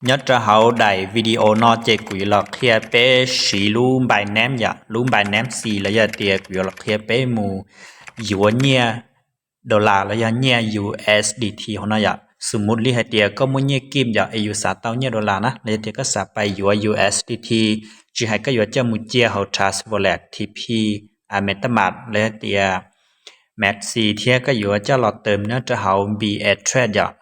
Nyob rau hauv daim video no ces kuv yuav los qhia peb siv lub Binance yom, lub Binance C los yog tias kuv yuav los qhia peb mus yuav nyiaj dollar los yog nyiaj U S D T hauv no yom. Xws mus li hais tias koj muaj nyiaj kim yom es yus xav tau nyiaj dollar na los yog tias koj xav pais yuav U S D T, tsis hais koj yuav coj mus cia hauv Trust Wallet, T P, MetaMask los yog tias Maxi thiab koj yuav coj los tawm nyob rau hauv Binance Trade yom,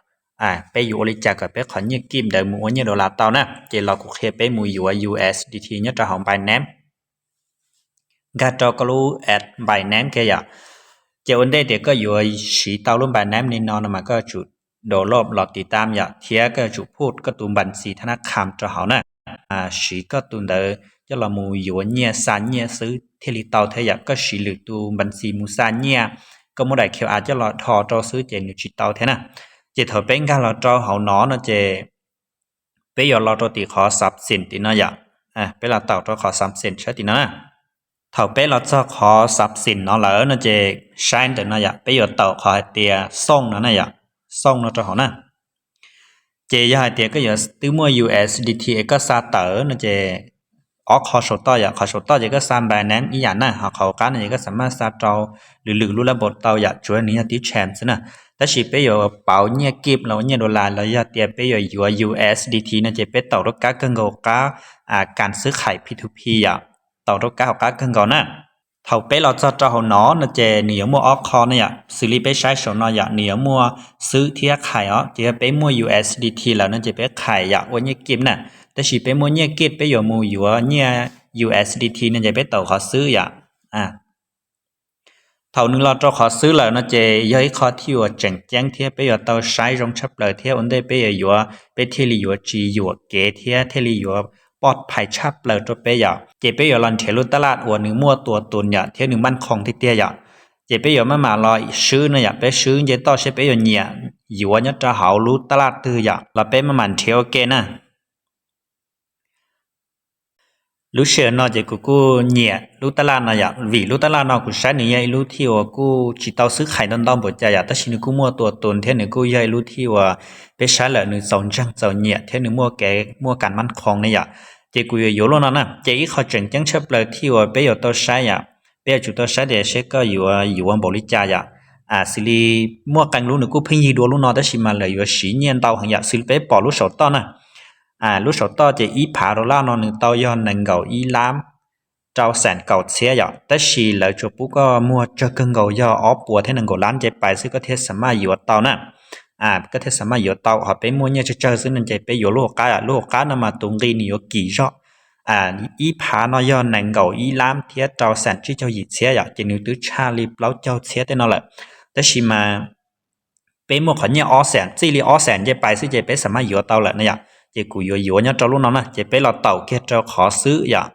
peb yuav ua li cas kom peb qhov nyiaj kim ntawd mus ua nyiaj dollar tau na, ces los kuv qhia peb mus yuav U S D T nyob rau hauv Binance. Nkag rau koj lub app Binance kiag yom. Ces ua ntej tias koj yuav siv tau lub Binance li no no mas koj yuav tsum download los tiv tam yom, thiab koj yuav tsum put koj tus npas txis thab nab kham rau hauv na. Siv koj tus ntawd coj los mus yuav nyiaj xa nyiaj xwb thiaj li tau thiab yom. Koj siv lwm tus npas txis mus xa nyiaj, koj muab daim Q R coj los dhos rau xwb ces nws tsis tau thiab na. Ces thaum peb nkag los rau hauv no no ces peb yuav los rau tim qhov subscription tim no yom. Peb los taum rau qhov subscription sab tim no na. Thaum peb los txog qhov subscription no lawm no ces saib ntawm no yom, peb yuav taum qhov hais tias xooj no na yom, xooj no rau hauv na. Ces yog hais tias koj yuav twb muaj U S D T es koj xa tawm no ces ob qho saum toj yom, qhov saum toj ces koj xa Binance ib yam na, ho qhov hauv qab no ces koj xam maj xa rau lwm lwm lub lab npaum tau yom, tsuav nws yog tib chain xwb na. Tab sis peb yuav pauv nyiaj kim los ua nyiaj dollar los yog tias peb yuav yuav U S D T no ces peb taum rau kab kawg nkaus qab kas xwb khais P two P yom, taum rau kab hauv qab kawg nkaus na. Thaum peb los txog rau hauv no no ces nws yuav muaj ob qho na yom, xws li peb saib saum no yom, nws yuav muaj xwb thiab khais os. Ces yog peb muaj U S D T lawm no ces peb khais yom, ua nyiaj kim na. Tab sis peb muaj nyiaj kim peb yuav mus yuav nyiaj U S D T no ces peb taum qhov xwb yom. Thaum nws los rau qhov xwb lawm no ces yog ib qho thiaj uas tseem ceeb thiab peb yuav tau saib zoo tshaj plaws thiab ua ntej peb yuav yuav peb thiaj li yuav tsis yuam kev thiab thiaj li yuav poj phais tshaj plaws rau peb yom. Ces peb yuav los nrhiav lub tab laj uas nws muaj tua tus yom thiab nws maj khoom tiag tiag yom. Ces peb yuav maj mam los swb no yom, peb swb nce toj seb peb yuav nyiam yuav nyob rau hauv lub tab laj twg yom, los peb maj mam nrhiav ua ke na. Lub sij hawm no ces kuv kuj nyiam lub tab laj no yom, vim lub tab laj no kuv saib nws yog ib lub thiaj uas kuj tsis tau xwb khais ntau ntau npaum cas yom, tab sis nws kuj muaj tua tus thiab nws kuj yog ib lub thiaj uas peb saib lawm nws txaus ntseeg txaus nyiam thiab nws muaj kev muaj kas maj khoom ne yom. Ces kuv yuav yuav lub no na. Ces ib qho tseem ceeb tshaj plaws thiaj uas peb yuav tau saib yom, peb yuav tsum tau saib tias seb koj yuav yuav npaum li cas yom. Xws li muaj qee lub nws kuj pheej yig dua lub no tab sis mas lawv yuav siv nyiaj ntau heev yom, xws li peb pom lub saum toj na. Lub saum toj ces ib phav dollar no nws tau yog nees nkaum ib lab rau xees kaum txhiab yom, tab sis lawv tsuas pub koj muag tsawg kawg nkaus yog ob puas thiab nees nkaum lab nce pais xwb koj thiaj xam maj yuav tau na. Koj thiaj xam maj yuav tau, ho peb muaj nyiaj tsawg tsawg xwb no ces peb yuav lub hauv qab, lub hauv qab no mas tus nqi nws yuav kim zog. Ib phav no yog nees nkaum ib lab thiab rau xees tsib caug yim txhiab yom, ces nws twb tshaj li plaub caug txhiab tej no lawm. Tab sis mas peb muaj qhov nyiaj ob xees, txij li ob xees nce pais xwb ces peb xam maj yuav tau lawm na yom. Ces kuv yuav yuav nyob rau lub no na, ces peb los taum kiag rau qhov xwb yom.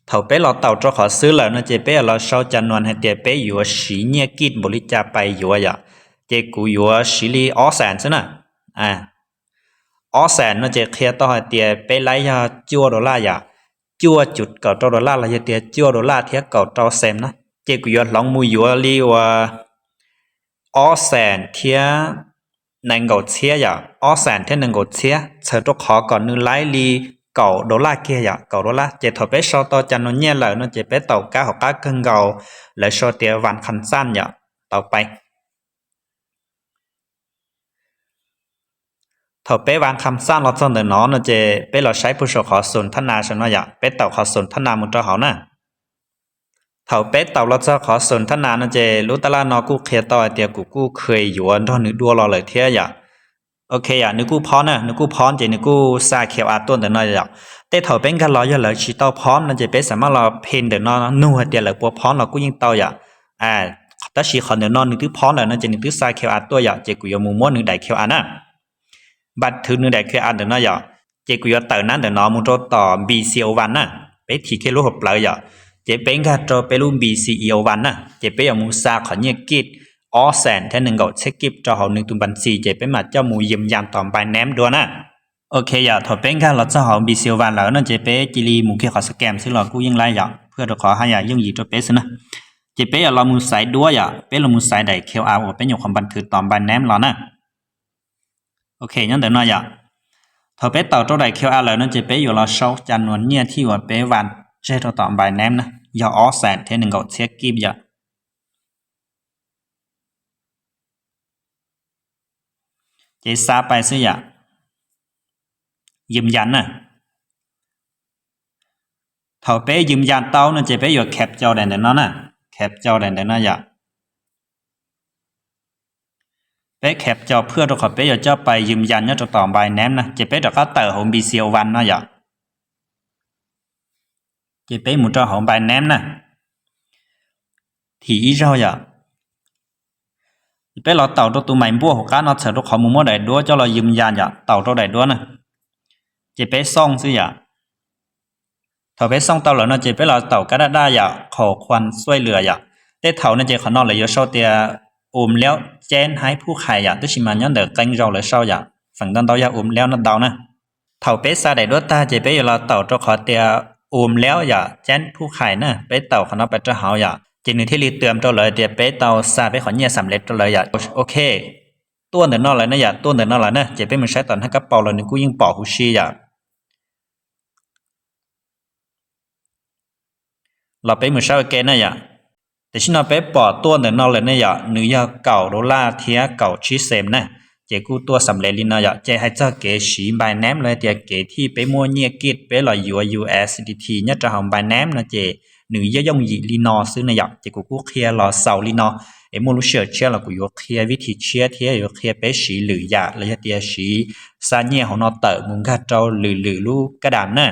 Thaum peb los taum rau qhov xwb lawm no ces peb yuav los sau cas nuas hais tias peb yuav siv nyiaj kij npaum li cas pais yuav yom. Ces kuv yuav siv li ob xees xwb na. Ob xees no ces qhia tau hais tias peb laib yog cuaj dollar yom, cuaj cum kaum rau dollar los yog tias cuaj dollar thiab kaum rau xees na. Ces kuv yuav hloov mus yuav li uas ob xees thiab nees nkaum txhiab yom, ob xees thiab nees nkaum txhiab, txhawm rau qhov kom nws laib li kaum dollar kiag yom, kaum dollar. Ces thaum peb sau tau cas nuas nyiaj lawm no ces peb taum kab hauv qab kawg nkaus, lawv sau tias vas kham xaj yom, tau pais. Thaum peb vas kham xaj los txog ntawm no no ces peb los saib puag saum qhov xoom thab nas saum no yom, peb taum qhov xoom thab nas mus rau hauv na. Thaum peb taum los txog qhov xoom thab nas no ces lub tab laj no kuj qhia tau hais tias kuv kuj kheev yuav nrog nws dua los lawm thiab yom. Ok yom, nws kuj phob na, nws kuj phob ces nws kuj xa Q R tuaj ntawm no yom. Tej thaum peb nkag los yog lawv tsis tau phob no ces peb xam maj los phe ntawm no nug hais tias lawv puas phob los kuj yeej tau yom. Tab sis qhov ntawm no nws twb phob lawm no ces nws twb xa Q R tuaj yom, ces kuv yuav mus muab nws daim Q R na. Npaj thwv nws daim Q R ntawm no yom, ces kuv yuav tawm nab ntawm no mus rau tom B C O One na, peb thim kiag lub hauv plawv yom, ces peb nkag rau peb lub B C E O One na, ces peb yuav mus xa qhov nyiaj kij ob xees thiab nees nkaum txhiab kij rau hauv nws tus npas txis ces peb mam coj mus yws yas tom Binance dua na. Ok yom, thaum peb nkag los txog hauv B C O One lawm no ces peb cia li mus kiag qhov scam xwb los kuj yeej laib yom, phuaj rau qhov haj yam yooj yim rau peb xwb na. Ces peb yuav los mus xaiv duab yom, peb los mus xaiv daim Q R uas peb nyuam qhuav npaj thwv tom Binance los na. Ok, nyob ntawm no yom. Thaum peb taus rau daim Q R lawm no ces peb yuav los sau cov nyiaj thib uas peb vas tseg rau tom Binance na, yog ob xees thiab nees nkaum txhiab kib yom. Ces xa pais xwb yom. Yws yas na. Thaum peb yws yas tau no ces peb yuav khav cau daim ntawm no na, khav cau daim ntawm no yom. Peb khav cau phwaj rau qhov peb yuav coj pais yws yas nyob rau tom Binance na, ces peb rov qab tawm hauv B C O One no yom. Ces peb mus rau hauv Binance na, thim ib zaug yom. Peb los taus rau tus mais npuaj hauv qab no txhawm rau qhov mus muab daim duab coj los yws yas yom, taus rau daim duab na. Ces peb xoo xwb yom. Thaum peb xoo tau lawm no ces peb los taus kab daj daj yom, qhov khuam xuaj lwm yom. Tej thaum no ces qhov no lawv yuav sau tias um lawm ceeb haib phuj qhais yom, tab sis mas nyob ntawm qee zaus lawv sau yom, feem ntau ntau yog um lawm no ntau na. Thaum peb xa daim duab tag ces peb yuav los taus rau qhov tias um lawm yom, ceeb phuj qhais na, peb taus qhov no pais rau hauv yom, ces nws thiaj li tws rau lawv tias peb tau xa peb qhov nyiaj xam lev rau lawv yom. Ok, tuaj ntawm no lawm na yom, tuaj ntawm no lawm na, ces peb mus saib tom hnab kab paus los nws kuj yeej pom huv si yom. Los peb mus saib ua ke na yom. Tam sim no peb pom tuaj ntawm no lawm ne yom, nws yog kaum dollar thiab kaum tsib xees na, ces kuj tuaj xam lev li no yom. Ces hais txog kev siv Binance los tias kev thij peb muaj nyiaj kij peb los yuav U S D T nyob rau hauv Binance no ces nws yeej yooj yim li no xwb ne yom. Ces kuv kuj qhia los xaus li no, es muaj lub sij hawm tshiab los kuv yuav qhia vib thib tshiab thiab yuav qhia peb siv lwm yam los yog tias siv xa nyiaj hauv no tawm mus nkag rau lwm lwm lub kab dam na.